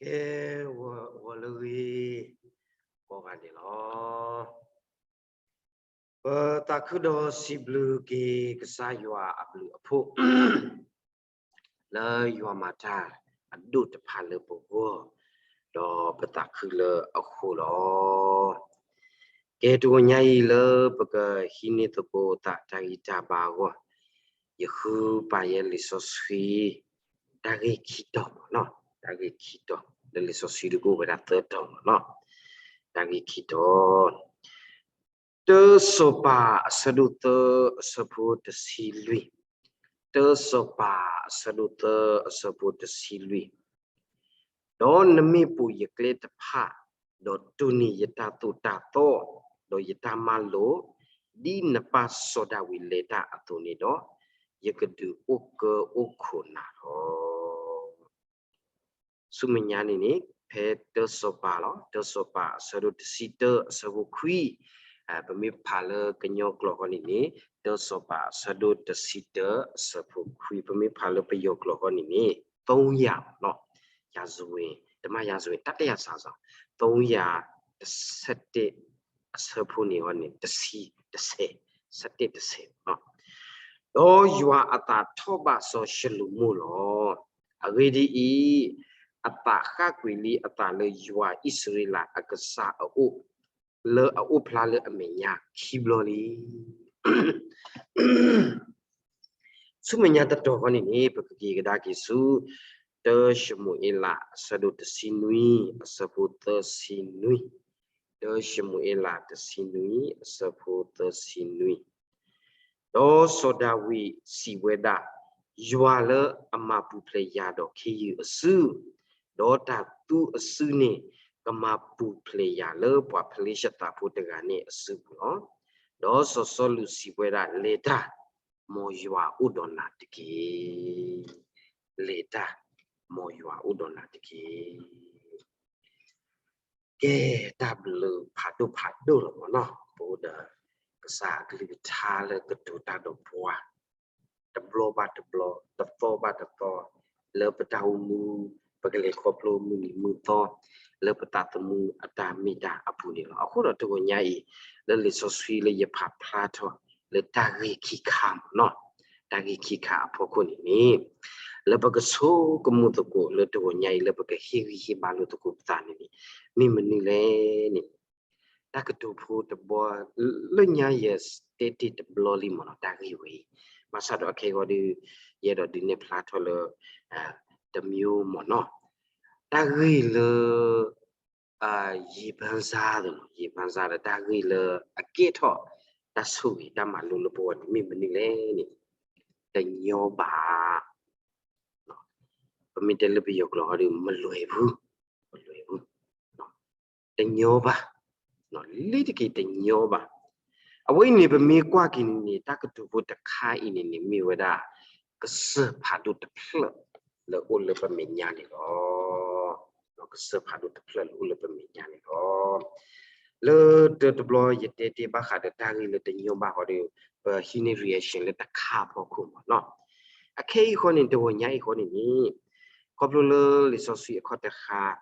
ကဲ, ဂီၤလၢအဂ့ၤ ကိးဂၤဒဲးလီၤ. ပသးခုဒီးစံးဘျုးက့ၤကစၢ်ယွၤအဘျုးအဖှိၣ် လၢယွၤမၤတၢ်အဒိၣ်တဖၣ်လၢပဂီၢ်, ဒီးပသးခုလၢအဃိလီၤ. ကဲ, တဂီၤညါအံၤလၢပကဟံးန့ၢ်သကိးသးတၢ်ဂံၢ်တၢ်ဘါအဂီၢ်, ယဃုပာ်ယဲလံာ်စီဆှံ တၢ်ဂ့ၢ်ခံတီၤမ့ၢ်နီၤ, တၢ်ဂ့ၢ်ခံတီၤ လၢလံာ်စီဆှံတကအိၣ်ဝဲဒၣ်သၢတီၤမ့ၢ်နီၤ, တၢ်ဂ့ၢ်ခံတီၤ တၢစီၤပၤအဆၢဒိၣ်သၢအဆၢဖိတဆံလွံၢ်, တၢစီၤပၤအဆၢဒိၣ်သၢအဆၢဖိတဆံလွံၢ်, ဒီးနမ့ၢ်ပိာ်ယကျဲတဖၣ်, ဒီးတိၢ်န့ၢ်ယတၢ်သိၣ်တၢ်သီ, ဒီးယတၢ်မၤလိာ်, ဒ်နပၢ်စီၤဒၤဝံးလဲၤတၢ်အသိးန့ၣ်ဒီး, ယကဒုးအိၣ်ကၢအိၣ်ခိးနၤလီၤ. ဆူမဲာ်ညါန့ၣ်န့ၣ် ဖဲတၢစီၤပၤလီၤ, တၢစီၤပၤအဆၢဒိၣ်တဆံတၢအဆၢဖိခွံ, ပမ့ၢ်ဖးလၢကညီကျိာ်ဃီန့ၣ်န့ၣ် တၢစီၤပၤအဆၢဒိၣ်တဆံတၢအဆၢဖိခွံ, ပမ့ၢ်ဖးလၢပယီၤကျိာ်ဃီန့ၣ်န့ၣ် သုံးရာမ့ၢ်နီၤ, ရာဇဝင်, ဓမ္မရာဇဝင် တတိယစာစောင်, သုံးရာ တဆယ့်တစ် အဆၢဖိန့ၣ်ဃီန့ၣ် တဆံ, တဆယ်, ဆယ့်တစ် တဆယ်, ဒီးယွၤအသးထီၣ်ဘၣ်စီၤၡလိၤမိၣ်လီၤ. အဂ့ၢ်ဒ်အံၤ, အသးဃၣ်ကွံာ်လံအသးလၢယွၤအံၣ်စရ့လးအကစၢ်အအိၣ်, လၢအအိၣ်ဖျါလၢအမဲာ်ညါခံဘျီလံ. ဆူမဲာ်ညါတတီၤဃီန့ၣ်န့ၣ် ပကက့ၤကဒါက့ၤဆူ တၢၡမူၤအ့လး အဆၢဒိၣ်တဆံနွံ အဆၢဖိသၢဆံနွံ, တၢၡမူၤအ့လး တဆံနွံ အဆၢဖိသၢဆံနွံ, ဒီးစီၤဒၤဝံးစံးဝဲဒၣ်, ယွၤလၢအမၤပူၤဖျဲးယၤဒီးခ့ယုၢ်အစု, ဒီးတၢ်သူအစုန့ၣ် ကမၤပူၤဖျဲးယၤလၢပှၤဖလ့ၡသးဖိတဂၤန့ၣ်အစုပူၤလီၤ. ဒီးစီၤစီလူးစံးဝဲဒၣ်, လဲၤတၢ်, မ်ယွၤအိၣ်ဒီးနၤတက့ၢ်. လဲၤတၢ်, မ်ယွၤအိၣ်ဒီးနၤတက့ၢ်. ကဲ, တၢ်ဘျုးဖးဒိၣ်ဖးဒိၣ်လီၤမ့ၢ်နီၤ, ပအိၣ်ဒီးကစၢ်အကလုၢ်ကထါလၢကတိၤတၢ်ဒီးပှၤ တဘျီဘၣ်တဘျီ, တသီဘၣ်တသီ, လၢပတၢ်အိၣ်မူ, ပကလဲၤခီဖျိမုၢ်နံၤမုၢ်သီ, လၢပသးသမူအတၢ်မ့ၢ်တၢ်အပူၤန့ၣ်လီၤ. အဃိဒီးတဂီၤညါအံၤ, လၢလံာ်စီဆှံလၢယဖးဖျါထီၣ်လၢတၢ်ဂ့ၢ်ခံခါမ့ၢ်နီၤ, တၢ်ဂ့ၢ်ခံခါအဖီခိၣ်န့ၣ်န့ၣ်, လၢပကဆိကမိၣ်သကိးလၢတဂီၤညါအံၤလၢပကဟ့ၣ်ဂံၢ်ဟ့ၣ်ဘါလိာ်သကိးပသးန့ၣ်န့ၣ်, မ့ၢ်မနုၤလဲၣ်န့ၣ် တၢ်ကတိၤဖိတဘီ လၢညါယတဲတ့ၢ်တဘျီလံမ့ၢ်နီၤ, တၢ်ဂ့ၢ်ဝဲအံၤ, ဘၣ်ဆၣ်ဒီးအခဲအံၤဃီဒီး ယအဲၣ်ဒိးဒုးနဲၣ်ဖျါထီၣ်လၢ တမံၤမ့ၢ်နီၤ, တၢ်ဂ့ၢ်လၢ ယံာ်ဘၣ်စၢ်သ့ၣ်နီၤ, ယံာ်ဘၣ်စၢ်ဒီးတၢ်ဂ့ၢ်လၢအကဲထီၣ်တၢ်ဆိၣ်ဂ့ၤတၢ်မၤလိလၢပဂီၢ်န့ၣ် မ့ၢ်မနုၤလဲၣ်န့ၣ်, တညီဘၣ်. ပမ့ၢ်တဲလၢပယီၤကျိာ်ဃီဒီး မလွယ်ဘူး, မလွယ်ဘူး, တညီဘၣ်, လ့ၤတက့ၤတညီဘၣ်. အဝဲအံၤန့ၣ် ပမ့ၢ်ကွၢ်က့ၤန့ၣ်န့ၣ် တၢ်ကတိၤဖိတခါအံၤန့ၣ်န့ၣ် မ့ၢ်ဝဲဒၣ် ကစၢၢ်ဖးဒိၣ်တဖျၢၣ်လၢအိၣ်လၢပမဲာ်ညါန့ၣ်လီၤ. ကစၢၢ်ဖးဒိၣ်တဖျၢၣ်လၢအိၣ်လၢပမဲာ်ညါန့ၣ်လီၤ. လၢတၢတဘျီယတဲတ့ၢ်ဘၣ်ဃးဒီးတၢ်ဂ့ၢ်လၢတညီဘၣ်ဃီဒီး ပဟံးန့ၢ် reaction လၢတခါအဖီခိၣ်မ့ၢ်နီၤ. အခဲအံၤဃီန့ၣ် တဂီၤညါအံၤဃီန့ၣ်န့ၣ် ခီဖျိလၢလံာ်စီဆှံအခီၣ်တဃာ်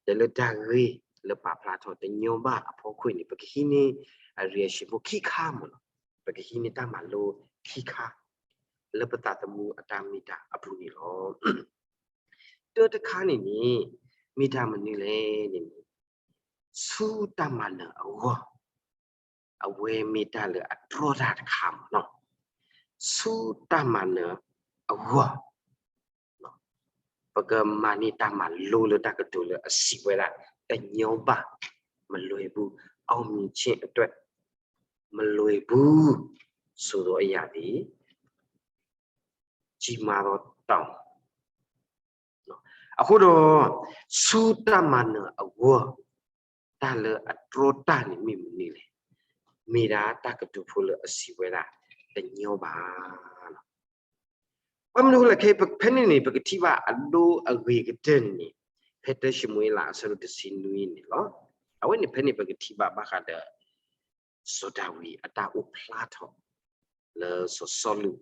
ဒီးလၢတၢ်ဂ့ၢ်လၢပာ်ဖျါထီၣ်တညီဘၣ်အဖီခိၣ်န့ၣ် ပကဟံးန့ၢ် reaction ဖိခံခါမ့ၢ်နီၤ, ပကဟံးန့ၢ်တၢ်မၤလိခံခါ လၢပသးသမူအတၢ်မ့ၢ်တၢ်အပူၤန့ၣ်လီၤ. တၢတခါန့ၣ်န့ၣ် မ့ၢ်တၢ်မနုၤလဲၣ်န့ၣ်န့ၣ် ဆူတၢ်မၤနၢၤအဂီၢ် အဝဲမ့ၢ်တၢ်လၢအတြီတၢ်တခါမ့ၢ်နီၤ. ဆူတၢ်မၤနၢၤအဂီၢ် ပကမၤန့ၢ်တၢ်မၤလိလၢတၢ်ကတိၤလၢအစံးဝဲဒၣ် တညီဘၣ်, မလွယ်ဘူး, အောင်မြင်ခြင်းအတွက် မလွယ်ဘူး ဆိုသောအရာသည် ကြီးမားသော တောင်း အဃိဒီး ဆူတၢ်မၤနၢၤအဂီၢ် တၢ်လၢအတြီတၢ်န့ၣ်မ့ၢ်မနုၤလဲၣ်. မ့ၢ်ဒၣ်တၢ်ကတိၤဖိလၢအစံးဝဲဒၣ် တညီဘၣ်. ဘၣ်မနုၤအဃိလဲၣ် ခဲအံၤဖဲန့ၣ်န့ၣ် ပကထံၣ်ဘၣ်အဒိအဂ့ၤကတၢၢ်န့ၣ်န့ၣ် ဖဲတၢၡမူၤအ့လးအဆၢဒိၣ်တဆံနွံန့ၣ်လီၤ. အဝဲန့ၣ်ဖဲန့ၣ် ပကထံၣ်ဘၣ်ဘၣ်ဃးဒီး စီၤဒၤဝံးအတၢ်အိၣ်ဖျါထီၣ် လၢစီၤစီလူး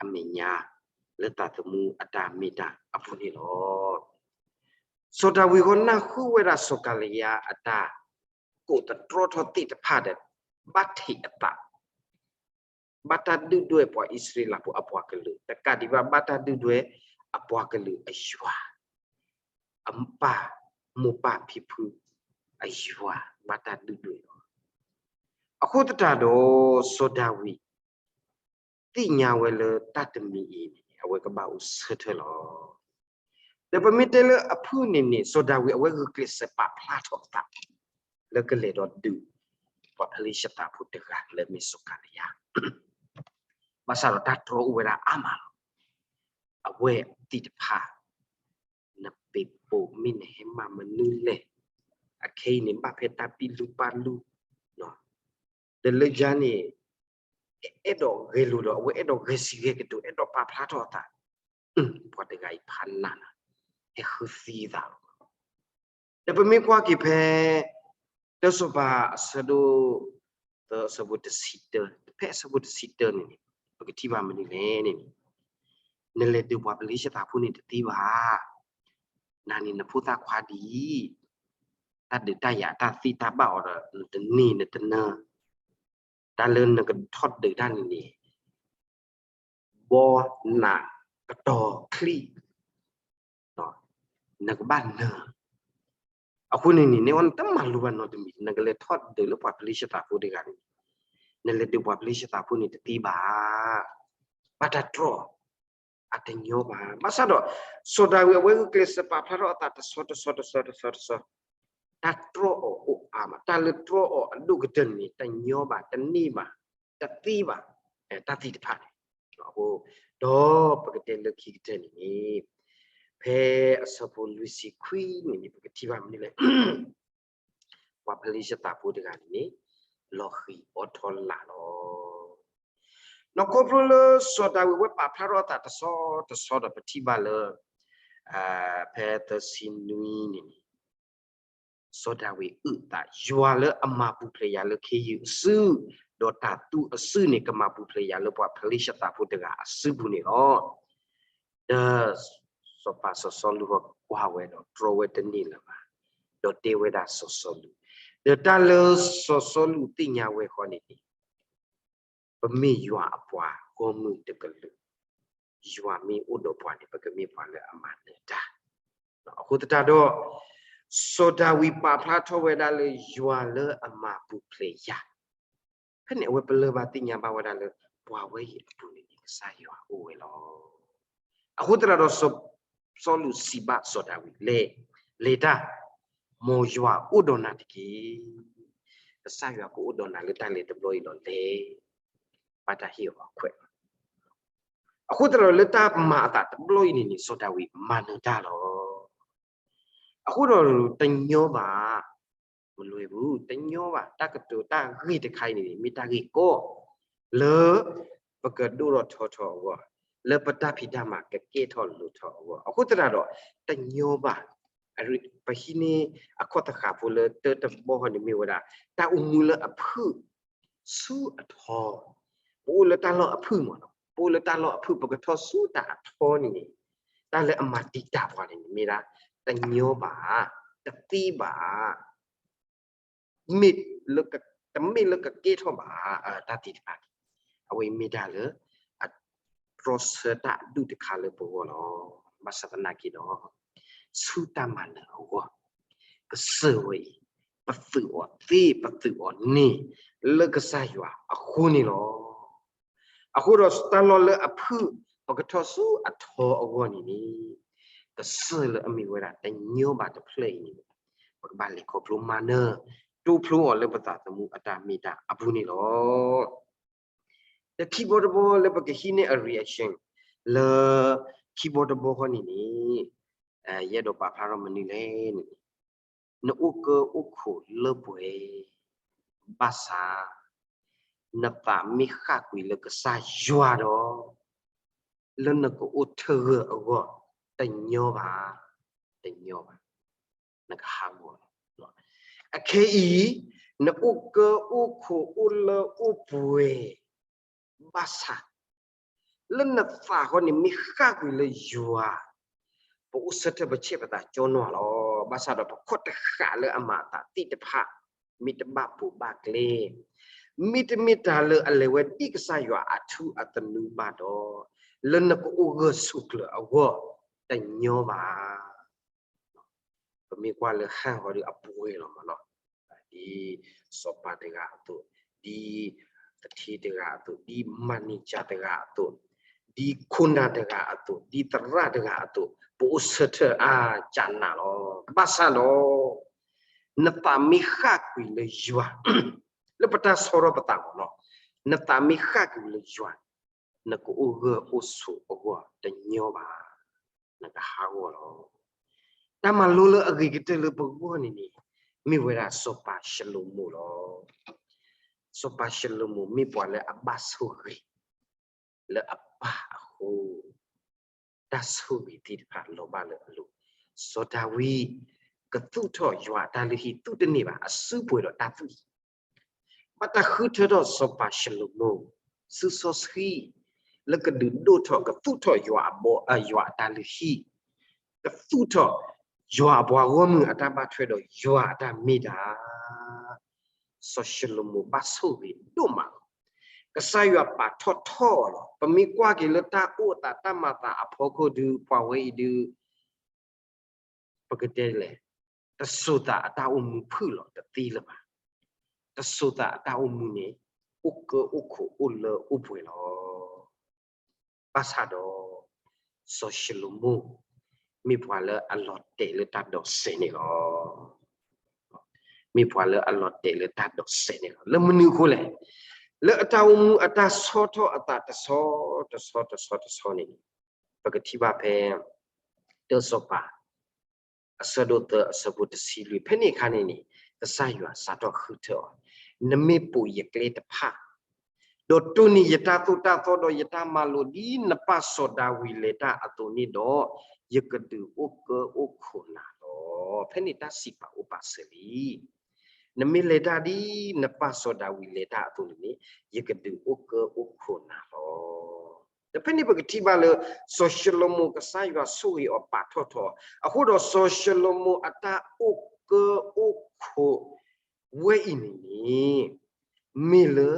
အမဲာ်ညါ လၢသးသမူအတၢ်မ့ၢ်တၢ်အပူၤန့ၣ်လီၤ. စီၤဒၤဝံးဃီနၢ်ဟူဝဲဒၣ်စီၤကၤလံယါအတၢ်ကိးသတြီထီၣ်သ့ၣ်တဖၣ်ဒီး ဘၣ်ထံးအသး ဘၣ်တၢ်ဒုၣ်ဒွဲၣ်ပှၤအံၣ်စရ့လးဖိအပှၤကလုာ်, တကးဒံးဘၣ် ဘၣ်တၢ်ဒုၣ်ဒွဲၣ်အပှၤကလုာ်အယွၤ, အပၢ်မိၢ်ပၢ်ဖံဖုအယွၤ, ဘၣ်တၢ်ဒုၣ်ဒွဲၣ်လီၤ. အဃိသတးဒီး စီၤဒၤဝံး သ့ၣ်ညါဝဲလၢတၢ်တမံၤအံၤန့ၣ် အဝဲကဘၣ်အိၣ်ဆၢထၢၣ်လီၤ. ဒီးပမ့ၢ်တဲလၢအဖုၣ်န့ၣ်န့ၣ် စီၤဒၤဝံးအဝဲဂုာ်ကျဲးစၢးပာ်ဖျါထီၣ်အသး လၢကလဲၤဒီးဒုး ပှၤဖလ့ၡသးဖိတဂၤလၢမ့ၢ်စီၤကၤလံယါ ဘၣ်ဆၣ်ဒီးတၢ်တြီအိၣ်ဝဲဒၣ်အါမးလီၤ. အဝဲသ့ၣ်တဖၣ် နပ့ၤပိာ်မ့ၢ်နဟဲမၤမနုၤလဲၣ်, အခဲအံၤန့ၣ် ဘၣ်ဖဲတၢ်ပံၣ်လူပၢ်လူ, ဒီးလၢယါန့ၣ် အဲၣ်ဒိးဂဲၤလိာ်ဒီး အဝဲအဲၣ်ဒိးဂဲၤစံးဂဲၤကတိၤ အဲၣ်ဒိးပာ်ဖျါထီၣ်အသး, ပှၤတဂၤအံၤဖးနးနး, ဟဲဃုသံအသးလီၤ. ဒီးပမ့ၢ်ကွၢ်က့ၤဖဲ တၢစီၤပၤအဆၢဒိၣ် သၢအဆၢဖိတဆံတၢ, ဖဲအဆၢဖိတဆံတၢန့ၣ်န့ၣ် ပကထံၣ်ဘၣ်မနုၤလဲၣ်န့ၣ်န့ၣ်, နလဲၤဒုးပှၤဖလ့ၡသးဖိန့ၣ်တသ့ဘၣ်. နၤန့ၣ်နဖိသၣ်ခွါဒ်အံၤ, တၢ်ဒုးတၢ်ယၤတၢ်သ့တၢ်ဘၣ်အီၤဒီး နတန့ၢ်နတနၢၤ, တၢ်လၢနကထီၣ်ဒုးတၢ်န့ၣ်န့ၣ် ဘီနးကတီၤချံၣ်, နကဘၣ်နၢၤ. အဃိန့ၣ်န့ၣ် နအီၤနတမၤလိဘၣ်နီတမံၤ, နကလဲၤထီၣ်ဒုးလၢပှၤဖလ့ၡသးဖိတဂၤန့ၣ်, နလဲၤဒုးပှၤဖလ့ၡသးဖိန့ၣ်တသ့ဘၣ်. ဘၣ်တၢ်တြီအီၤ, အတညီဘၣ်. ဘၣ်ဆၣ်ဒီး စီၤဒၤဝံးအဝဲဂုာ်ကျဲးစၢးပာ်ဖျါထီၣ်အသးတဆီတဆီတဆီတဆီတဆီ, တၢ်တြီအီၤအိၣ်အါမး, တၢ်လၢတြီအီၤအဒိၣ်ကတၢၢ်န့ၣ် တညီဘၣ်, တန့ၢ်ဘၣ်, တသ့ဘၣ်, တၢ်သ့ၣ်တဖၣ်န့ၣ်. အဃိ ဒီးပကတဲလၢခံကတၢၢ်န့ၣ်န့ၣ်, ဖဲအဆၢဖိလွံၢ်ဆံခွံန့ၣ်န့ၣ် ပကထံၣ်ဘၣ်မနုၤလဲၣ်, ပှၤဖလ့ၡသးဖိတဂၤန့ၣ်န့ၣ် လီၤဃံၤအီထီလးလီၤ. နီၢ်ခိဖျိလၢစီၤဒၤဝံးဝဲပာ်ဖျါထီၣ်အသးတဆီတဆီဒီး ပထံၣ်ဘၣ်လၢ ဖဲသၢဆံနွံန့ၣ်န့ၣ် စီၤဒၤဝံးအုၣ်အသး ယွၤလၢအမၤပူၤဖျဲးယၤလၢခ့ယုၢ်အစု ဒီးတၤသူၣ်အစုန့ၣ် ကမၤပူၤဖျဲးယၤလၢပှၤဖလ့ၡသးဖိတဂၤအစုပူၤန့ၣ်လီၤ. ဒီး စီၤပၤစီၤစီလူးကွၢ်ဝဲဒီးတြီဝဲတန့ၢ်လၢၤဘၣ်, ဒီးတဲဝဲဒၣ်စီၤစီလူး, ဒီးတၢ်လၢစီၤစီလူးသ့ၣ်ညါဝဲဃီန့ၣ်န့ၣ် ပမ့ၢ်ယွၤအပှၤဂီၢ်မုၢ်တကလုာ်, ယွၤမ့ၢ်အိၣ်ဒီးပှၤန့ၣ် ပကမ့ၢ်ပှၤလၢအမၤနၢၤတၢ်. အဃိသတးဒီး စီၤဒၤဝံးပာ်ဖျါထီၣ်ဝဲဒၣ်လၢယွၤလၢအမၤပူၤဖျဲးယၤ, ဖဲန့ၣ်အဝဲပလၢၢ်ဘၣ်သ့ၣ်ညါဘၣ်ဝဲဒၣ်လၢ ပှၤဝဲအံၤအပူၤန့ၣ်န့ၣ် ကစၢ်ယွၤအိၣ်ဝဲလီၤ. အဃိသတးဒီး စီလူးစံးဘၣ်စီၤဒၤဝံး, လဲၤ, လဲၤတၢ်, မ်ယွၤအိၣ်ဒီးနၤတက့ၢ်. ကစၢ်ယွၤကအိၣ်ဒီးနၤလၢတၢ်လဲၤတဘျီအံၤလီၤလဲၤ. ဘၣ်တၢ်ဟ့ၣ်အီၤအခွဲးလီၤ. အဃိသတးဒီးလၢတၢ်မၤအသးတဘျီအံၤန့ၣ်န့ၣ် စီၤဒၤဝံးမၤနၢၤတၢ်လီၤ. အဃိဒီးတညီဘၣ်, မလွဲဘူး, တညီဘၣ်, တၢ်ကတိၤတၢ်ဂ့ၢ်တခါအံၤန့ၣ် မ့ၢ်တၢ်ဂ့ၢ်ကီ လၢပကဒိၣ်ထီၣ်ထီထီၣ်အဂီၢ်, လၢပတၢ်ဖံးတၢ်မၤကကဲထီၣ်လိၤထီၣ်အဂီၢ်, အဃိသတးဒီး တညီဘၣ်, ပဟံးန့ၢ်အခီၣ်သဃာ်ဖိလၢတၢတဘီဃီန့ၣ်မ့ၢ်ဝဲဒၣ် တၢ်အိၣ်မူလၢအဖုၣ်ဆူအထီ, ပအိၣ်လၢတၢ်လီၢ်အဖုၣ်မး, ပအိၣ်လၢတၢ်လီၢ်အဖုၣ် ပကထီၣ်ဆူတၢ်အထီန့ၣ်န့ၣ်, တၢ်လၢအမၤတံာ်တာ်ပှၤန့ၣ်န့ၣ် မ့ၢ်ဒၣ် တညီဘၣ်, တသ့ဘၣ် မ့ၢ်လၢက, တမ့ၢ်လၢကကဲထီၣ်ဘၣ်, တၢ်သ့ၣ်တဖၣ်န့ၣ်, အဝဲအံၤမ့ၢ်တၢ်လၢ အတြီဆၢတၢ်အဒူၣ်တခါလၢပဂီၢ်လီၤ. ဘၣ်ဆၣ်သနာ်က့ဒီး ဆူတၢ်မၤနၢၤအဂီၢ်, ကစၢၢ်ဝဲအံၤ ပသုးအီၤသ့ ပသုးအီၤန့ၢ် လၢကစၢ်ယွၤအဃိန့ၣ်လီၤ. အဃိဒီးတၢ်လီၢ်လၢအဖုၣ် ပကထီၣ်ဆူအထီအဂီၢ်န့ၣ်န့ၣ်, ကစၢၢ်လၢအမ့ၢ်ဝဲဒၣ်တညီဘၣ်တဖျၢၣ်အံၤန့ၣ်, ပကဘၣ်လဲၤခီဖျိမၤနၢၤ တိဖျိအီၤလၢပသးသမူအတၢ်မ့ၢ်တၢ်အပူၤန့ၣ်လီၤ. ဒီးခံဘီတဘီလၢပကဟံးန့ၢ်အ reaction လၢခံဘီတဘီဃီန့ၣ်န့ၣ်, ယအဲၣ်ဒိးပာ်ဖျါထီၣ်မနုၤလဲၣ်န့ၣ်, နအိၣ်ကၢအိၣ်ခိးလၢပှဲၤဘၣ်ဆၣ်, နသးမ့ၢ်ဃၣ်ကွံာ်လၢကစၢ်ယွၤဒီး, လၢနကအိၣ်ထၢဂၢၢ်အဂီၢ်, တညီဘၣ်, တညီဘၣ်, နကဟးဂီၤလီၤ. အခဲအံၤ, နအိၣ်ကၢအိၣ်ခိးအိၣ်လၢအိၣ်ပှဲၤဘၣ်ဆၣ်, လၢနသးဃီန့ၣ်မ့ၢ်ဃၣ်ကွံာ်လၢယွၤ, ပအိၣ်ဆၢထၢၣ်ပဆဲးပသးကၠီနွးလီၤ. ဘၣ်ဆၣ်ဒီးပခီၣ်တဃာ်လၢအမၤအသးသ့ၣ်တဖၣ် မ့ၢ်တဘၣ်ဘိးဘၣ်ကျဲ, မ့တမ့ၢ်တၢ်လၢအလဲၤဝဲဒ်ကစၢ်ယွၤအထူအသနူဘၣ်ဒီး, လၢနကအိၣ်ဂၢၢ်ဆိးကျၢၤအဂီၢ် တညီဘၣ်. ပမ့ၢ်ကွၢ်လၢဟၣ်ဟီဒုးအပှဲၤလီၤမးနီၤ, ဒ်စီၤပၤတဂၤအသိး, ဒ်သထ့တဂၤအသိး, ဒ်မၤန့ၢ်ကၠၢ်တဂၤအသိး, ဒ်ခိၣ်နၢ်တဂၤအသိး, ဒ်သရၣ်တဂၤအသိး, ပအိၣ်ဆၢထၢၣ်အါကၢ်နးလီၤ. ဘၣ်ဆၣ်ဒီး နသးမ့ၢ်ဃၣ်ကွံာ်လၢယွၤ, လၢပတၢ်ဆီထီၣ်ပသးမးနီၤ, နသးမ့ၢ်ဃၣ်ကွံာ်လၢယွၤ, နကအိၣ်ဂၢၢ်အိၣ်ဆိးအဂီၢ်တညီဘၣ်, နကဟးဂီၤလီၤ. တၢ်မၤလိလၢအဂ့ၤကတၢၢ်လၢပဂီၢ်န့ၣ်န့ၣ်, မ့ၢ်ဝဲဒၣ်စီၤပၤၡလိၤမိၣ်လီၤ. စီၤပၤၡလိၤမိၣ်မ့ၢ်ပှၤလၢအဘၣ်ဆိၣ်ဂ့ၤ လၢအပၢ်အဃိ, တၢ်ဆိၣ်ဂ့ၤသ့ၣ်တဖၣ်လီၤဘၣ်လၢအလိၤ, စီၤဒၤဝံး ကသူၣ်ထီၣ်ယွၤအတၢ်လုၢ်ဟံၣ် သူၣ်တန့ၢ်ဘၣ် အစုပှဲၤဒီးတၢ်သွံၣ် ဘၣ်တၢ်ဃုထၢထီၣ်စီၤပၤၡလိၤမိၣ် စုစီဆှံ လၢကဒုးဒိၣ်ထီၣ်ကသူၣ်ထီၣ်ယွၤအဘီ, ယွၤအတၢ်လုၢ်ဟံၣ်, ကသူၣ်ထီၣ်ယွၤအပှၤဂီၢ်မုၢ်အတၢ်ဘၣ်ထွဲဒီးယွၤအတၢ်မ့ၢ်တၢ်, စီၤၡလိၤမိၣ်ဘၣ်ဆိၣ်ဂ့ၤဒိၣ်မးလီၤ. ကစၢ်ယွၤပာ်ထီၣ်ထီအီၤလီၤ. ပမ့ၢ်ကွၢ်က့ၤလၢတၢ်အိၣ်သးတၢ်မၤသးအဖီခိၣ်ဒုး ပှၤဝဲအံၤဒုး ပကတဲလဲၣ်, တစိၤသးအတၢ်အိၣ်မူဖုၣ်လီၤတသ့လၢၤဘၣ်. တစိၤသးအတၢ်အိၣ်မူန့ၣ် အိၣ်ကၢအိၣ်ခိးအိၣ်လၢအိၣ်ပှဲၤလီၤ. ဘၣ်ဆၣ်ဒီး စီၤၡလိၤမိၣ် မ့ၢ်ပှၤလၢအလီၤတဲာ်လၢတၢ်ဒိးစဲးန့ၣ်လီၤ. မ့ၢ်ပှၤလၢအလီၤတဲာ်လၢတၢ်ဒိးစဲးန့ၣ်လီၤ. လၢမနုၤအဃိလဲၣ်, လၢအတၢ်အိၣ်မူအတၢ်ဆီထီၣ်အသးတဆီတဆီတဆီတဆီန့ၣ်န့ၣ်, ပကထံၣ်ဘၣ်ဖဲ တၢ်စီၤပၤ အဆၢဒိၣ်သၢအဆၢဖိတဆံလွံၢ် ဖဲန့ၣ်အခါန့ၣ်န့ၣ် ကစၢ်ယွၤစးထီၣ်ဃုထၢအီၤ, နမ့ၢ်ပိာ်ယကျဲတဖၣ် ဒီးတိၢ်န့ၢ်ယတၢ်သိၣ်တၢ်သီဒီးယတၢ်မၤလိာ်ဒ်နပၢ်စီၤဒၤဝံးလဲၤတၢ်အသိးန့ၣ်ဒီး, ယကဒုးအိၣ်ကၢအိၣ်ခိးနၤလီၤ. ဖဲန့ၣ်တၢ်စံးပာ်အိၣ်ပာ်စၢၤလံ. နမ့ၢ်လဲၤတၢ်ဒ်နပၢ်စီၤဒၤဝံးလဲၤတၢ်အသိးန့ၣ်န့ၣ်, ယကဒုးအိၣ်ကၢအိၣ်ခိးနၤလီၤ. ဒီးဖဲန့ၣ်ပကထံၣ်ဘၣ်လၢ စီၤၡလိၤမိၣ်ကစၢ်ယွၤဆိၣ်ဂ့ၤအီၤပာ်ထီၣ်ထီ, အဃိဒီးစီၤၡလိၤမိၣ်အတၢ်အိၣ်ကၢအိၣ်ခိး ဝဲအံၤန့ၣ်န့ၣ် မ့ၢ်လၢ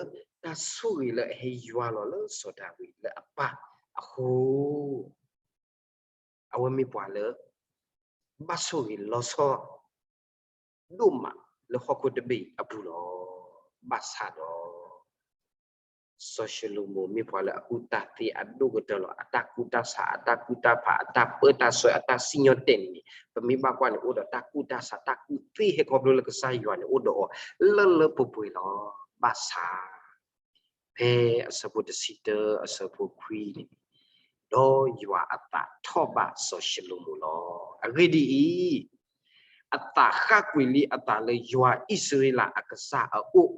တၢ်ဆိၣ်ဂ့ၤလၢအဟဲယွၤလီၤလၢစီၤဒၤဝံးလၢအပၢ်အဃိ, အဝဲမ့ၢ်ပှၤလၢ ဘၣ်ဆိၣ်ဂ့ၤလီၤဆီ ဒိၣ်မးလၢဟီၣ်ခိၣ်တဘ့ၣ်အပူၤလီၤ. ဘၣ်ဆၣ်ဒီး စီၤၡလိၤမိၣ်မ့ၢ်ပှၤလၢအကူၣ်တၢ်သ့အဒိၣ်ကတၢၢ်လီၤ. အတၢ်ကူၣ်တၢ်ဆး, အတၢ်ကူၣ်တၢ်ဖး, အတၢ်ပၢတၢ်ဆှၢ, အတၢ်စံၣ်ညီၣ်တဲာ်န့ၣ်န့ၣ်, ပမ့ၢ်ဘၣ်ကွၢ်န့ၣ် အိၣ်ဒီးတၢ်ကူၣ်တၢ်ဆး, တၢ်ကူၣ်သ့ဟဲခီဖျိလၢကစၢ်ယွၤန့ၣ် အိၣ်ဒီးအီၤလၢလၢပှဲၤပှဲၤလီၤ. ဘၣ်ဆၣ် ဖဲအဆၢဖိတဆံတၢ အဆၢဖိခွံန့ၣ်, ဒီးယွၤအသးထီၣ်ဘၣ်စီၤၡလိၤမိၣ်လီၤ. အဂ့ၢ်ဒ်အံၤ, အသးဃၣ်ကွံာ်လံအသးလၢယွၤအံၣ်စရ့လးအကစၢ်အအိၣ်,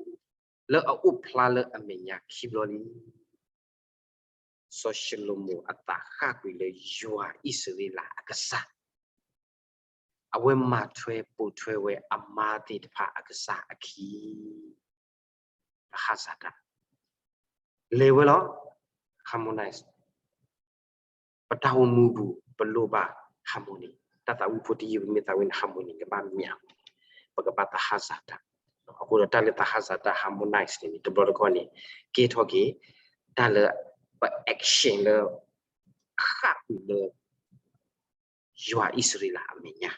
လၢအအိၣ်ဖျါလၢအမဲာ်ညါခံဘျီလံ. စီၤၡလိၤမိၣ်အသးဃၣ်ကွံာ်လၢယွၤအံၣ်စရ့လးအကစၢ်, အဝဲမၤထွဲပိာ်ထွဲဝဲအမါသ့ၣ်တဖၣ်အကစၢ်အခံ သဟၣ်စၤတၢ်, လဲၤဝဲလီၤ. Harmonize, ပတၢ်အိၣ်မူပူၤ ပလိၣ်ဘၣ် harmony, တၢ်သးဝံၣ်ဖိတယုၢ် ပမ့ၢ်သးဝံၣ်န့ၣ် harmony ကဘၣ်မၠး, ပကဘၣ်သဟၣ်စၤတၢ်. အဃိဒီးတၢ်လၢသဟၣ်စၤတၢ် harmonize န့ၣ် တဘျီတခီၣ်န့ၣ် ကဲထီၣ်က့ၤ တၢ်လၢ ပ action လၢ အဃၣ်ကွံာ်လၢ ယွၤအံၣ်စရ့လးအမဲာ်ညါ.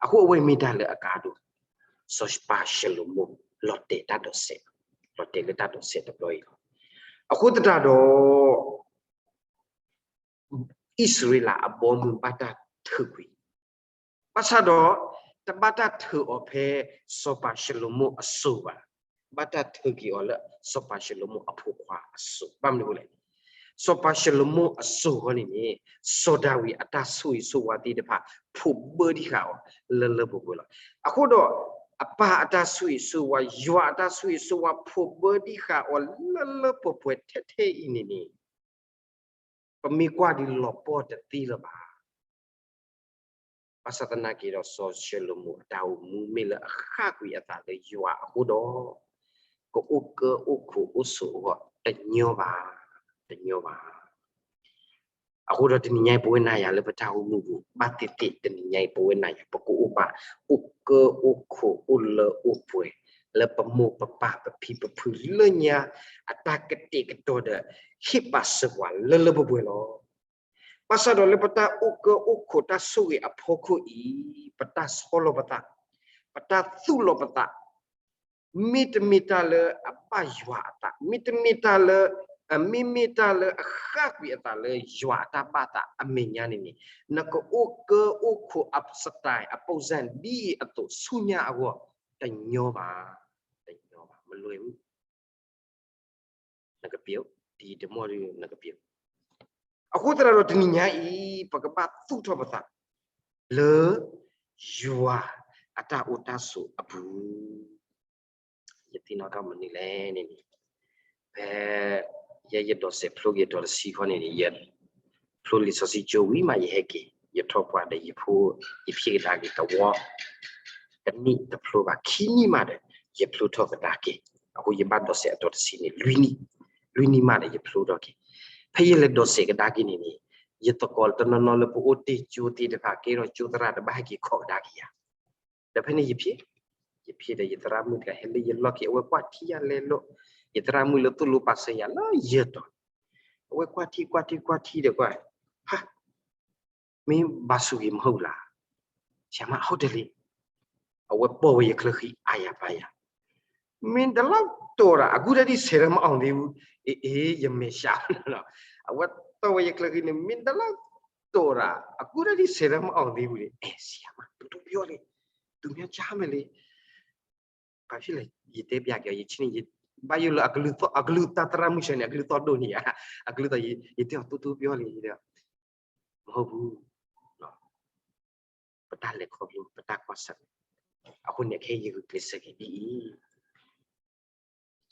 အဃိအဝဲမ့ၢ်တၢ်လၢအကါဒိၣ်, စီၤပၤၡလိၤမိၣ် လီၤတဲာ်တၢ်ဒိးစဲး, လီၤတဲာ်လၢတၢ်ဒိးစဲးတဘျီအံၤလီၤ. အဃိသတးဒီး အံၣ်စရ့လးအဘီမုၢ်ဘၣ်တၢ်ထုးကွံာ်, ဘၣ်ဆၣ်ဒီး တဘၣ်တၢ်ထုးအီၤဖဲ စီၤပၤၡလိၤမိၣ်အစိၤဘၣ်, ဘၣ်တၢ်ထုးက့ၤအီၤလၢ စီၤပၤၡလိၤမိၣ်အဖိခွါအစိၤ. ဘၣ်မနုၤအဃိလဲၣ်, စီၤပၤၡလိၤမိၣ်အစိၤဃီန့ၣ်န့ၣ် စီၤဒၤဝံးအတၢ်ဆိၣ်ဂ့ၤဆိၣ်ဝါသ့ၣ်တဖၣ် ဖိးဘၢဒံးဃာ်အီၤ လၢလၢပှဲၤပှဲၤလီၤ. အဃိဒီး အပၢ်အတၢ်ဆိၣ်ဂ့ၤဆိၣ်ဝါ, ယွၤအတၢ်ဆိၣ်ဂ့ၤဆိၣ်ဝါ ဖိးဘၢဒံးဃာ်အီၤလၢလၢပှဲၤပှဲၤထဲထဲအံၤန့ၣ်န့ၣ် ပမ့ၢ်ကွၢ်ဒုးလီၤပှီၢ်တသ့လၢၤဘၣ်. ဘၣ်ဆၣ်သနာ်က့ဒီး စီၤၡလိၤမိၣ်အတၢ်အိၣ်မူမ့ၢ်လၢအဃၣ်ကွံာ်အသးလၢယွၤအဃိဒီး ကအိၣ်ကၢအိၣ်ခိးအိၣ်ဆိးအဂီၢ် တညီဘၣ်, တညီဘၣ်. အဃိဒီးတနံၤညါအံၤ ပဝဲနၤယၤလၢပတၢ်အိၣ်မူပူၤ ဘၣ်သ့ၣ်သ့ၣ်တနံၤညါအံၤ ပဝဲနၤယၤ ပကအိၣ်ဘၣ်အိၣ်ကၢအိၣ်ခိၣ်အိၣ်လၢအိၣ်ပှဲၤ လၢပမိၢ်ပပၢ်ပဖံပဖုလၢညါ အတၢ်ကတဲာ်ကတီၤဒီး ဟ့ၣ်ပာ်စၢၤပှၤလၢလၢပှဲၤပှဲၤလီၤ. ဘၣ်ဆၣ်ဒီးလၢပတၢ်အိၣ်ကၢအိၣ်ခိၣ်တၢ်ဆိၣ်ဂ့ၤအဖီခိၣ်အံၤ ပတၢ်ဆီလီၤပသး, ပတၢ်သူၣ်လီၤပသး, မ့တမ့ၢ်တၢ်လၢအဘၣ်ယွၤအသး, မ့တမ့ၢ်တၢ်လၢ မ့မ့ၢ်တၢ်လၢအဃၣ်ကွံာ်အသးလၢယွၤအတၢ်ဘၣ်သးအမဲာ်ညါန့ၣ်န့ၣ် နကအိၣ်ကၢအိၣ်ခိၣ်အ style အ ပုံစံ ဒ်အံၤအသိးဆူညါအဂီၢ် တညီဘၣ်, တညီဘၣ်, မလွဲဘူး. နကပျိ, ဒ်တမီၢ်ဒ်နကပျိ. အဃိသတးဒီးတနံၤညါအံၤ ပကဘၣ်သူၣ်ထီၣ်ပသး လၢ ယွၤအတၢ်အိၣ်တၢ်ဆိးအပူၤ ယသ့ၣ်နီၣ်ထီၣ်မနုၤလဲၣ်န့ၣ်န့ၣ်, ဖဲ ယဲယဒိးစဲးဖျိက့ၤအတီၤတဆံခီန့ၣ်န့ၣ် ယဖျိလံာ်စီဆှံကၠိဝံၤမး ယဟဲက့ၤ ယထီၣ်ပှၢ်ဒီးယဖိ ယဖံးကဒါက့ၤတဝီ တနံၣ်တဖျိဘၣ် ခံနံၣ်မးဒီး ယဖျိထီၣ်ကဒါက့ၤ, အဃိယဘၣ်ဒိးစဲးအတီၤတဆံန့ၣ် လွံၢ်နံၣ်, လွံၢ်နံၣ်မးဒီးယဖျိထီၣ်က့ၤ. ဖဲယလဲၤဒိးစဲးကဒါက့ၤန့ၣ်န့ၣ် ယသကိးတနီၤနီၤလၢပအိၣ်တ့ၢ်ကၠိသ့ၣ်တဖၣ် ကဲထီၣ်ကၠိသရၣ်တဘၣ်ဟဲက့ၤခိးကဒါက့ၤယၤ ဒီးဖဲန့ၣ်ယဖံး, ယဖံးဒီးယသရၣ်မုၣ်တဂၤဟဲလၢယလီၢ်ခံ အဝဲကွၢ်ထံယၤလဲၤလိာ်, ယသရၣ်မုၣ်လၢသိၣ်လိပာ်စၢၤယၤလၢယဲၢ်တီၤ, အဝဲကွၢ်ထံကွၢ်ထံကွၢ်ထံဒီးကွၢ်, ဟါ, မ့ၢ်ဘါစူၤဂ့ၤမ့ၢ်ဟူလၢ်, ဆရာမ ဟုတ်တယ်လေ, အဝဲပိာ်ဝဲယချၢဃံအါယၤပါယၤ မ့ၢ်တလီၤတိာ်တၢ် အခုထက်ထိ ဆယ်တန်းမအောင်သေးဘူး, အ့ အ့ ယမဲာ်ဆှးလီၤ, အဝဲတီၢ်ဝဲယချၢဃံန့ၣ် မ့ၢ်တလီၤတိာ်တၢ် အခုထက်ထိ ဆယ်တန်းမအောင်သေးဘူး, အဲ ဆရာမ တူတူပြောလေ, သူများကြားမယ်လေ, ဘာဖြစ်လဲ, ယတဲပျးက့ၤအီၤ ယဆ့န့ၣ် ဘၣ်ယိၣ်လၢ အကလုၢ်တၢ်သရၣ်မုၣ်ဆၢန့ၣ် အကလုၢ်သီၣ်ဒိၣ်န့ၣ်ဧါ, အကလုၢ်သီၣ် ယတဲအီၤ တူတူပြောလေ, မဟုတ်ဘူး, ပတၢ်လဲၤခီဖျိ ပတၢ်ကွၢ်ဆၢၣ်မဲာ်, အဃိန့ၣ် ခဲအံၤယဂုာ်ကျဲးစၢးက့ၤဒ်အံၤ,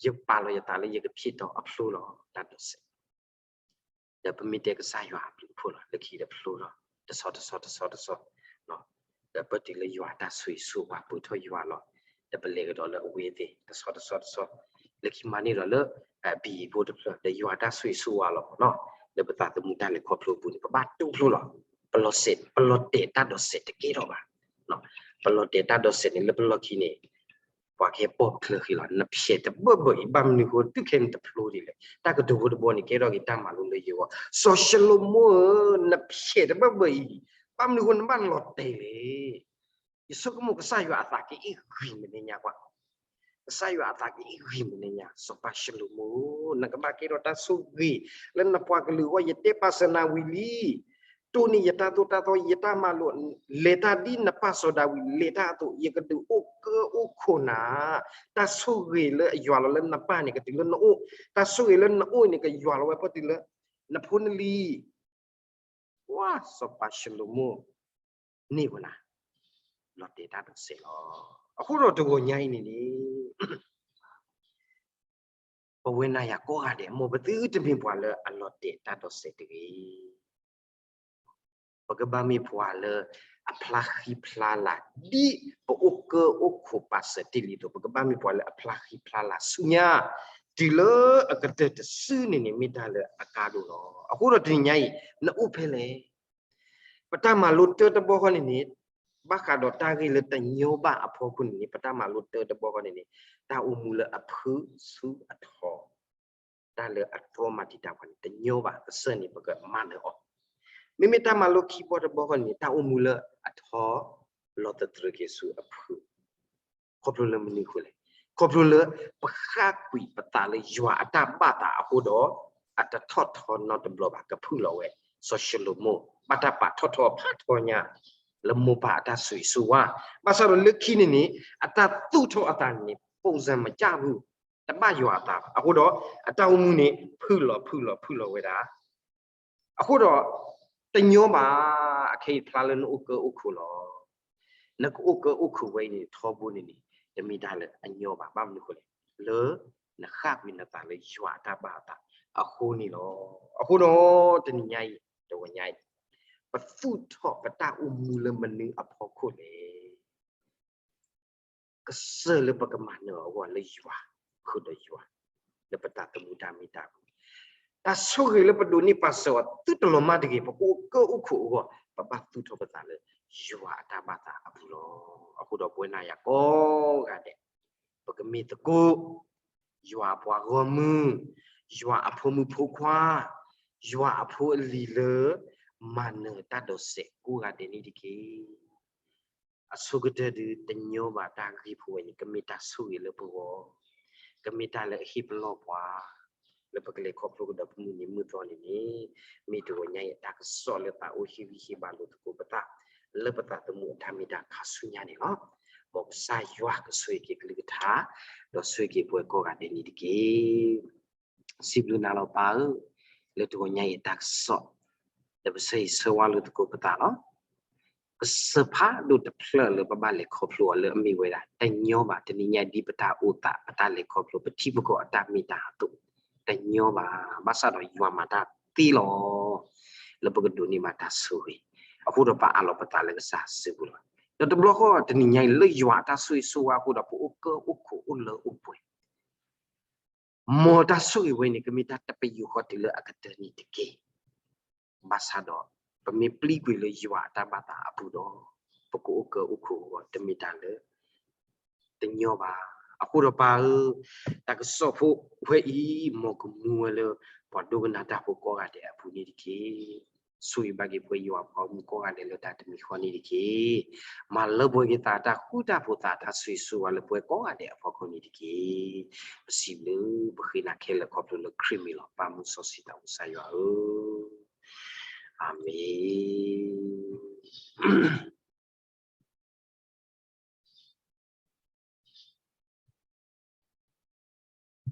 ယပာ်လီၤယသးလၢယကဖံးတီၤအဖျိလီၤ တၢ်ဒိးစဲး, ဒီးပမ့ၢ်တဲကစၢ်ယွၤအဘျုးအဖှိၣ်လီၤ လၢခံဒီးဖျိလီၤ တဆီတဆီတဆီတဆီ, ဒီးပတုၤလၢယွၤအတၢ်ဆိၣ်ဂ့ၤဆိၣ်ဝါ ပၢၢ်ထီၣ်ယွၤလီၤ, ဒီးပလဲၤကဒီးလၢအဝ့ၢ်သ့ၣ် တဆီတဆီတဆီ, လၢခံမၤန့ၢ်ဒီးလၢ ဘံၣ်ဖိတဖျၢၣ် ဒီးယွၤအတၢ်ဆိၣ်ဂ့ၤဆိၣ်ဝါလီၤနီၤ, လၢပသးသမူတၢ်လဲၤခီဖျိအပူၤန့ၣ် ပဘၣ်တူၢ်ဖျိလီၤ, ပလီၤတဲာ်တၢ်ဒိးစဲးတကဲထီၣ်ဘၣ်, ပလီၤတဲာ်တၢ်ဒိးစဲးန့ၣ် လၢပလီၢ်ခံန့ၣ် ပှၤကဟဲပိာ်ပချၢဃံလီၤ, နဖျဲးတဘၢၣ်ဘၢၣ်အံၤ ဘၣ်မနုၤဃိ တုၤခဲန့ၣ်တဖျိဒံးလဲၣ်, တၢ်ကတိၤဖိတဘီန့ၣ် ကဲထီၣ်က့ၤတၢ်မၤလိလၢယဂီၢ်, စီၤၡလိၤမိၣ်ဧၢ, နဖျဲးတဘၢၣ်ဘၢၣ်အံၤ, ဘၣ်မနုၤဃိနဘၣ်လီၤတဲာ်လဲၣ်, ယဆိကမိၣ်ကစၢ်ယွၤအသးကအ့ၣ်ဂံၢ်မနုၤညါကွၢ် ကစၢ်ယွၤအသးကအ့ၣ်ဂံၢ်မနုၤညါ, စီၤပၤၡလိၤမိၣ်, နကဘၣ်ကဲထီၣ်တၢ်ဆိၣ်ဂ့ၤ လၢနပှၤကလုာ်အဂီၢ် ယတဲပာ်စၢၤနၤဝံၤလံ, တိၢ်န့ၢ်ယတၢ်သိၣ်တၢ်သီ ယတၢ်မၤလိာ်, လဲၤတၢ်ဒ်နပၢ်စီၤဒၤဝံးလဲၤတၢ်အသိး ယကဒုးအိၣ်ကၢအိၣ်ခိၣ်နၤ, တၢ်ဆိၣ်ဂ့ၤလၢအယွၤလီၤလၢနပၢ်န့ၣ် ကတုၤလၢနအိၣ်, တၢ်ဆိၣ်ဂ့ၤလၢနအိၣ်န့ၣ် ကယွၤလီၤဝဲပၢၢ်တုၤလၢ နဖိနလံၤ ကွၢ် စီၤပၤၡလိၤမိၣ် န့ၢ်ဝဲနၤ လီၤတဲာ်တၢ်ဒိးစဲးလီၤ. အဃိဒီးတဂီၤညါအံၤန့ၣ်န့ၣ် ပဝဲနၤယၤကိးဂၤဒဲး မ်ပသုတမ့ၢ်ပှၤလၢအလီၤတဲာ်တၢ်ဒိးစဲးတဂ့ၤ. ပကဘၣ်မ့ၢ်ပှၤလၢအဖျါဃံဖျါလၤ ဒ်ပအိၣ်ကၢအိၣ်ခိၣ်ပာ်စၢၤတ့ၢ်လံအသိး ပကဘၣ်မ့ၢ်ပှၤလၢအဖျါဃံဖျါလၤဆူညါ တုၤလၢအကတၢၢ်တစုန့ၣ်န့ၣ် မ့ၢ်တၢ်လၢအကါဒိၣ်လီၤ. အဃိဒီးတနံၤညါအံၤ နအိၣ်ဖဲလဲၣ် ပတၢ်မၤလိတၢ်တဘီဃီန့ၣ်န့ၣ် ဘၣ်ဃးဒီးတၢ်ဂ့ၢ်လၢတညီဘၣ်အဖီခိၣ်န့ၣ်န့ၣ် ပတၢ်မၤလိတၢ်တဘီဃီန့ၣ်န့ၣ် တၢ်အိၣ်မူလၢအဖုၣ်ဆူအထီ တၢ်လၢအတြီမၤတံာ်တာ်ပှၤန့ၣ် တညီဘၣ်ကစၢၢ်န့ၣ် ပကမၤနၢၤအီၤ. မ့မ့ၢ်တၢ်မၤလိခံဘီတဘီဃီန့ၣ်န့ၣ် တၢ်အိၣ်မူလၢအထီ လီၤသတြၢၤက့ၤဆူအဖုၣ် ခီဖျိလၢမနုၤအဃိလဲၣ်. ခီဖျိလၢပဃၣ်ကွံာ်ပသးလၢယွၤအတၢ်ဘၣ်သးအဃိဒီး အတထီၣ်ထီနီတဘျီဘၣ် ကဖုၣ်လီၤဝဲ စီၤၡလိၤမိၣ် ဘၣ်တၢ်ပာ်ထီၣ်ထီဖးထီညါ လၢမိၢ်ပၢ်အတၢ်ဆိၣ်ဂ့ၤဆိၣ်ဝါ ဘၣ်ဆၣ်ဒီးလၢခံန့ၣ်န့ၣ် အတၢ်သူၣ်ထီၣ်အသးန့ၣ် ပုံစံမကျဘူး တဘၣ်ယွၤအသးဘၣ် အဃိဒီး အတၢ်အိၣ်မူန့ၣ် ဖုၣ်လီၤဖုၣ်လီၤဖုၣ်လီၤဝဲဒၣ် အဃိဒီး တညီဘၣ် အခဲအံၤဖျါလၢနအိၣ်ကၢအိၣ်ခိၣ်လီၤ. နကအိၣ်ကၢအိၣ်ခိၣ်ဝဲအံၤန့ၣ် ထီဘိန့ၣ်န့ၣ် တမ့ၢ်တၢ်လၢအညီဘၣ် ဘၣ်မနုၤအဃိလဲၣ် လၢနဃၣ်ကွံာ်နသးလၢယွၤအတၢ်ဘၣ်အသးအဃိန့ၣ်လီၤ. အဃိဒီး တနံၤညါအံၤ တဂီၤညါအံၤ ပသူၣ်ထီၣ်ပတၢ်အိၣ်မူလၢမနုၤအဖီခိၣ်လဲၣ် ကစၢၢ်လၢပကမၤနၢၤအဂီၢ်လၢယွၤ, ဃုာ်ဒီးယွၤ, လၢပတၢ်သမူတၢ်မ့ၢ်တၢ်မူ, တၢ်ဆိၣ်ဂ့ၤလၢပဒိးန့ၢ်ပာ်စၢၤအီၤသုတလီၤမၢ်တဂ့ၤ, ပကအိၣ်ကၢအိၣ်ခိးအဂီၢ် ပဘၣ်သူၣ်ထီၣ်ပသးလၢယွၤအတၢ်ဘၣ်သးအပူၤလီၤ. အဃိဒီးပဝဲနၤယၤကိးဂၤဒဲး ပကမ့ၢ်သကိး ယွၤအပှၤဂီၢ်မုၢ်, ယွၤအဖိမုၣ်ဖိခွါ, ယွၤအဖိအလံၤလၢ မၤနၢၤတၢ်ဒိးစဲးကိးဂၤဒဲးန့ၣ်တက့ၢ်. အဆိကတၢၢ်ဒုးတညီဘၣ်တၢ်ဂ့ၢ်ဖိဝဲန့ၣ် ကမ့ၢ်တၢ်ဆိၣ်ဂ့ၤလၢပဂီၢ်, ကမ့ၢ်တၢ်လၢအဟ့ၣ်ပလီၢ်ပှၤ လၢပကလဲၤခီဖျိကဒီးပမုၢ်နံၤမုၢ်သီန့ၣ်န့ၣ်, မ့ၢ်တဂီၤညါအံၤအတၢ်ကစီၣ်လၢသးအိၣ်ဟ့ၣ်ဂံၢ်ဟ့ၣ်ဘါလိာ်သကိးပသး လၢပသးသမူအတၢ်မ့ၢ်တၢ်ခါဆူညါန့ၣ်လီၤ. မ်ကစၢ်ယွၤကဆိၣ်ဂ့ၤက့ၤကလုၢ်ကထါ ဒီးဆိၣ်ဂ့ၤက့ၤပဝဲကိးဂၤဒဲးန့ၣ်တက့ၢ်. စံးဘျုးနၤလီၤပၢ်ဧၢ, လၢတဂီၤညါအံၤအတၢ်ကစီၣ် လၢပဆၢဂ့ၤဆၢဝါလိာ်သကိးပသးလီၤ. ကစၢၢ်ဖးဒိၣ်တဖျၢၣ်လၢပဘၣ်လဲၤခီဖျိအီၤလၢအမ့ၢ်ဝဲဒၣ် တညီဘၣ် တနံၤညါဒ်ပတၢ်အိၣ်သး ပတၢ်လဲၤခီဖျိ ပထံပကီၢ်အတၢ်မ့ၢ်တၢ်အသိး တညီဘၣ်. ဘၣ်ဆၣ်ဒီးယွၤမၤတၢ်သ့လီၤ လၢပကဒိးန့ၢ်ဘၣ်တၢ်ဆိၣ်ဂ့ၤ, အဃိဒီးပအးလီၤပသးလၢကစၢ်စုပူၤလီၤ. ဒီးတဘျီဃီတနံၤညါအံၤ လၢယွၤအတၢ်ဆိၣ်ဂ့ၤဆိၣ်ဝါအဃိဒီး ပအိၣ်ကၢအိၣ်ခိးအိၣ်လၢအိၣ်ပှဲၤ မ်တၢ်ဆိၣ်ဂ့ၤဝဲန့ၣ် ကမ့ၢ်တၢ်တပယူာ်ဃီတုၤလၢအကတၢၢ်န့ၣ်တက့ၢ်. ဘၣ်ဆၣ်ဒီး ပမ့ၢ်ပျံၤကွံာ်လၢယွၤအတၢ်ဘၣ်သးအပူၤဒီး ပကအိၣ်ကၢအိၣ်ခိးအဂီၢ် တမ့ၢ်တၢ်လၢ တညီဘၣ်. အဃိဒီးပၢ်ဧၢ, တၢ်ကစီၣ်ဖိဝဲအံၤ မ်ကမူဝဲလၢ ပှၤဒိကနၣ်တၢ်ဖိကိးဂၤဒဲးအပူၤန့ၣ်တက့ၢ်. ဆိၣ်ဂ့ၤဘၣ်က့ၤပဝဲယွၤအပှၤဂီၢ်မုၢ်ကိးဂၤဒဲးလၢတၢ်တမံၤဃီန့ၣ်တက့ၢ်. မၤလၢပှဲၤက့ၤသးတၢ်ဃူတၢ်ဖိးသး တၢ်ဆိၣ်ဂ့ၤဆိၣ်ဝါလၢပဝဲကိးဂၤဒဲးအဖီခိၣ်န့ၣ်တက့ၢ်. ပစံးဘျုးပဃ့နၤခဲလၢာ်ခီဖျိလၢခရံာ်မံၤလီၤ. ပၢ်မုၢ်စီဆှံသးဝံၣ်ကစၢ်ယွၤဧၢ, အၤမ့ၣ်.